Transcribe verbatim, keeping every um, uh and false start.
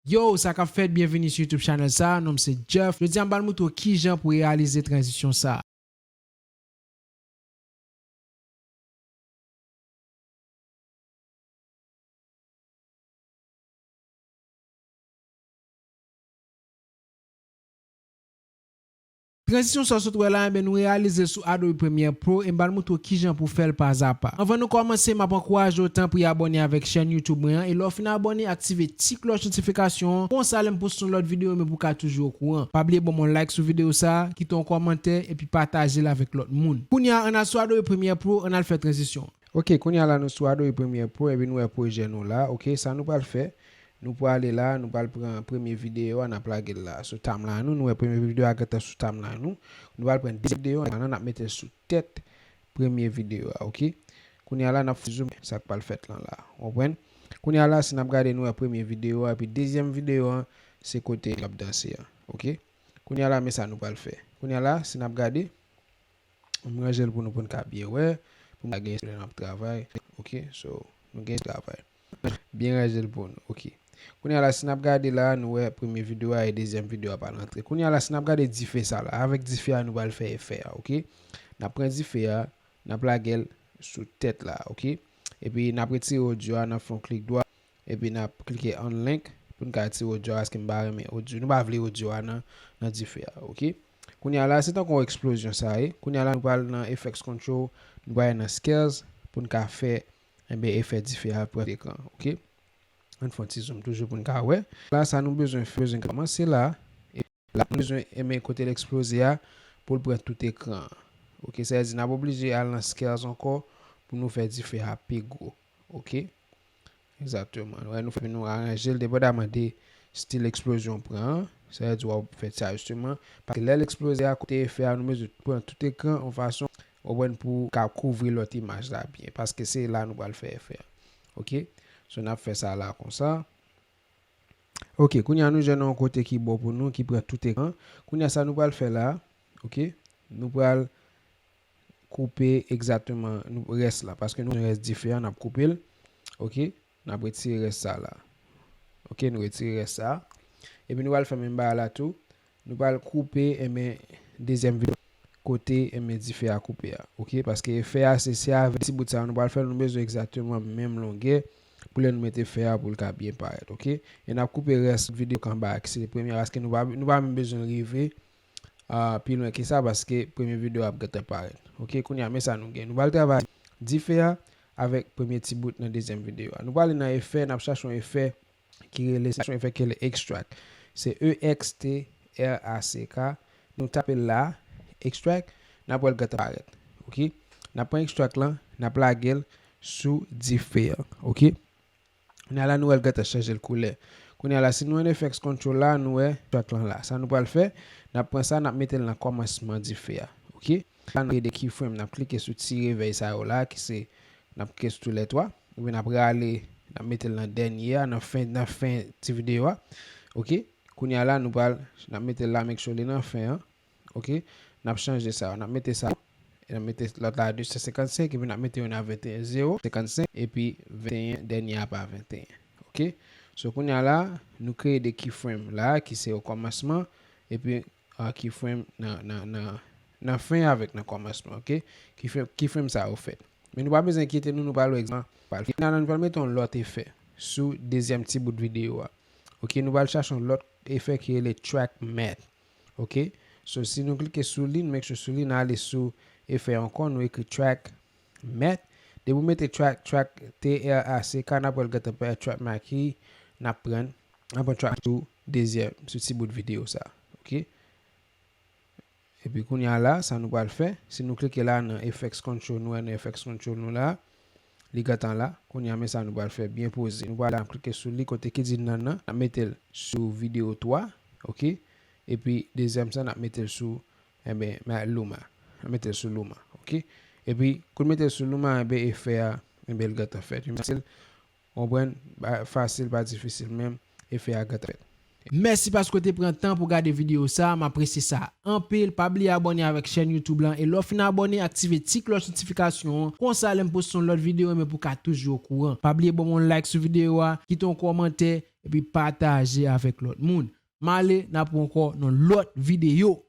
Yo, sa k ap fèt? Byenvini sou YouTube channel sa, non m se Jeff. Jodi a m pral moutre w kijan pou reyalize tranzisyon sa. Tranzisyon sa w sot wè la, enben nou reyalize l sou Adobe Premiere Pro e m pral moutre w kijan pou w fè l pazapa. Anvan nou kòmanse, m ap ankouraje w tanpri abòne avèk chèn YouTube mwen an e lè w fin abòne, aktive ti klòch notifikasyon an. Konsa lè m poste yon lòt videyo, men pou w ka toujou okouran. Pa bliye ban m yon like sou videyo sa, kite yon kòmantè epi pataje l avèk lòt moun. Kounye a, ann al sou Adobe Premiere Pro, ann al fè tranzisyon. Ok, kounye a la nou sou Adobe Premiere Pro epi nou wè pwojè nou la. Ok, sa nou pral fè, nou prale la, nou pral pran premye videyo a, n ap lage l la. Sou timeline nou, nou wè premye videyo a gentan sou timeline nou. Nou pral pran dezyèm videyo a, n ap mete l sou tèt premye videyo a, ok? Kounye a la, n ap fè zoom, sa k pral fèt lan la. Ou konprann? Kounye a la, si n ap gade, nou wè premye videyo a, epi dezyèm videyo a, se kote l ap danse a, ok? Kounye a la, men sa nou pral fè. Kounye a la, si n ap gade, m ranje l pou nou, pou n ka byen wè, pou m ka gen lè n ap travay. Ok, so, nou gen travay. Byen ranje l pou nou, ok. Kounye a la, si n ap gade la, nou wè premye videyo a e dezyèm videyo a pral antre. Kounye a la, si n ap gade dife sa la, avèk dife a, nou pral fè efè a, ok? N ap pran dife a, n ap lage l sou tèt la, ok? Epi n ap retire odyo a, n ap fè yon klik dwat, epi n ap klike on link pou n ka retire odyo a, paske m pa renmen odyo, nou pa vle odyo a nan, nan dife a, ok? Kounye a la, se tankou yon eksplozyon sa ye. Kounye a la, nou pral nan Effects Control, nou pral nan Scales pou n ka fè, enben, efè dife a pran tout ekran, ok? Ann fè yon ti zoom toujou pou n ka wè. La, sa nou bezwen fè, bezwen kòmanse la. E la, nou bezwen, enben, kote l eksploze a, pou l pran tout ekran an. Ok, sa vle di n ap oblije al nan Scales ankò pou nou fè dife a pi gwo. Ok? Egzakteman. Wè, nou fè, nou aranje l depandaman de stil eksplozyon w pran an. Sa vle di w ap fè ti ajisteman. Paske lè l eksploze a, kote efè a, nou bezwen pran tout ekran yon fason, ou konprann, pou ka kouvri lòt imaj la byen. Paske se la nou pral fè efè a. Ok? So, n ap fè sa la konsa. Ok, kounye a nou jwenn yon kote ki bon pou nou, ki pran tout ekran. Kounye a sa nou pral fè la, ok? Nou pral koupe egzakteman nou, rès la, paske nou rès dife a, n ap koupe l. Ok? N ap retire rès sa la. Ok, nou retire rès sa. Epi nou pral fè menm bagay la tou. Nou pral koupe, enben, dezyèm videyo kote, enben, dife a koupe a. Ok? Paske efè a, se, se avèk ti bout sa nou pral fè l, nou bezwen egzakteman menm longè pou lè nou mete efè a pou l ka byen parèt. Ok? E n ap koupe rès videyo k anba a, ki se premye a, paske nou pa, nou pa menm bezwen l rive ah, pi lwen ke sa, paske premye videyo a ap gentan parèt. Ok, kounye a, men sa nou gen. Nou pral travay dife a avèk premye ti bout nan dezyèm videyo a. Nou prale nan efè, n ap chache yon efè ki rele, se yon efè ki rele extract. Se E X T R A C K. Nou tape l la, extract, n ap wè l gentan parèt. Ok? N ap pran extract lan, n ap lage l sou dife a. Ok? Kounye a la, nou wè l gentan chanje l koulè. Kounye a la, si nou wè nan Effects Control la, nou wè track lan la. Sa nou pral fè, n ap pran sa, n ap mete l nan kòmansman dife a. Ok? La, n ap kreye de keyframe, n ap klike sou ti revèy sa yo la, ki se, n ap klike sou toulètwa. Epi n ap rale, n ap mete l nan dènye a, nan fen, nan fen ti videyo a. Ok? Kounye a la, nou pral, n ap mete l la, make sure li nan fen an. Ok? N ap chanje sa yo. N ap mete sa yo. E n ap mete lòt la a de san senkannsenk, epi n ap mete youn a venteyen, zewo, senkannsenk, epi venteyen, dènye a pa venteyen. Ok? So, kounye a la, nou kreye de keyframe la, ki se okòmansman, epi, ah, keyframe nan, nan, nan, nan fen avèk nan kòmansman, ok? Keyframe, keyframe sa yo fèt. Men nou pa bezwen enkyete nou, nou pral wè egzakteman. Kounye a la, nou pral mete yon lòt efè sou dezyèm ti bout videyo a. Ok, nou pral chache yon lòt efè ki rele Track Matte. Ok? So, si nou klike sou li, nou make sure sou li, n ale sou efè ankò, nou ekri Track Matte. Depi w mete track, track, T R A C K, n ap wè l gentan parèt, Track Matte, n ap pran, n ap pran track sou dezyèm, sou ti bout videyo sa. Ok? Epi kounye a la, sa nou pral fè, si nou klike la nan Effects Control, nou wè nan Effects Control nou la, li gentan la. Kounye a, men sa nou pral fè, byen poze. Nou pral la, n ap klike sou li, kote ki di nan nan, n ap mete l sou videyo twa, ok? Epi, dezyèm sa, n ap mete l sou, enben, Luma. N ap mete l sou Luma, ok? Epi, kou n mete l sou Luma, enben, efè a, enben, l gentan fèt. Fasil, konprann, pa fasil, pa difisil menm, efè a gentan fèt. Mèsi paske w te pran tan pou w gade videyo sa, m apresye sa anpil. Pa bliye abòne avèk chèn YouTube lan, e lè w fin abòne, aktive ti klòch notifikasyon an, konsa lè m poste yon lòt videyo, men pou w ka toujou okouran. Pa bliye ban m yon like sou videyo a, kite yon kòmantè, epi pataje avèk lòt moun. M ale, n ap wè ankò nan lòt videyo.